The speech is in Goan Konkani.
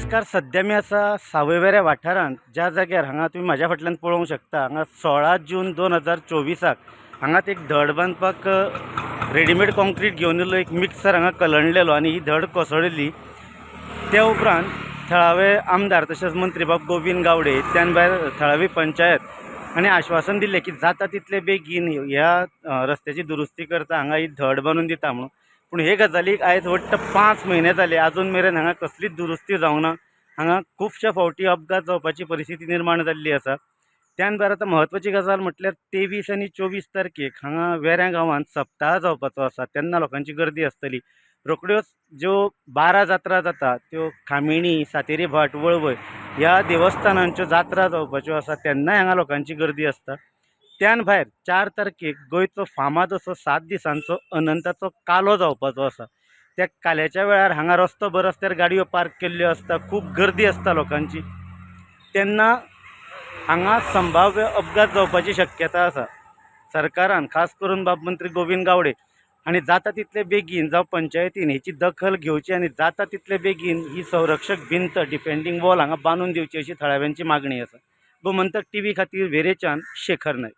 नमस्कार. सद्या मी आसा सावयवेऱ्या वाठारांत, ज्या जाग्यार हांगा तुमी म्हाज्या फाटल्यान पळोवंक शकता, हांगा 16 जून 2024 हांगाच एक धड बांदपाक रेडीमेड कॉन्क्रीट घेवन येयल्लो एक मिक्सर हांगा कलंडलेलो आनी ही धड कोसळिल्ली. त्या उपरांत थळावे आमदार तशेंच मंत्री बाब गोविंद गावडे, त्यान भायर थळावी पंचायत हांणी आश्वासन दिल्लें की जाता तितले बेगीन ह्या रस्त्याची दुरुस्ती करता, हांगा ही धड बांदून दिता म्हणून. पूण हे गजालीक आयज वट्ट 5 म्हयने जाले, आजून मेरेन हांगा कसलीच दुरुस्ती जावंक ना. हांगा खुबशे फावटी अपघात जावपाची परिस्थिती निर्माण जाल्ली आसा. त्यान भायर आतां म्हत्वाची गजाल म्हटल्यार 23 आनी 24 तारखेक हांगा वेऱ्यां गांवांत सप्ताह जावपाचो आसा. तेन्ना लोकांची गर्दी आसतली. रोखड्योच ज्यो 12 जात्रा जाता, त्यो खामिणी, सातेरी भाट, वळवय ह्या देवस्थानांच्यो जात्रा जावपाच्यो आसा, तेन्नाय हांगा लोकांची गर्दी आसता. त्यान भायर 4 तारखेक गोंयचो फामाद असो 7 दिसांचो अनंताचो कालो जावपाचो आसा. त्या काल्याच्या वेळार हांगा रस्तो भर रस्त्यार गाडयो पार्क केल्ल्यो आसता, खूब गर्दी आसता लोकांची. तेन्ना हांगा संभाव्य अपघात जावपाची शक्यता आसा. सरकारान, खास करून बाब मंत्री गोविंद गावडे हांणी जाता तितले बेगीन जावं पंचायतीन हेची दखल घेवची आनी जाता तितले बेगीन ही संरक्षक भिंत, डिफेंडींग वॉल हांगा बांदून दिवची, अशी थळाव्यांची मागणी आसा. गोमंतक टीव्ही खातीर वेरेच्यान शेखर नायक.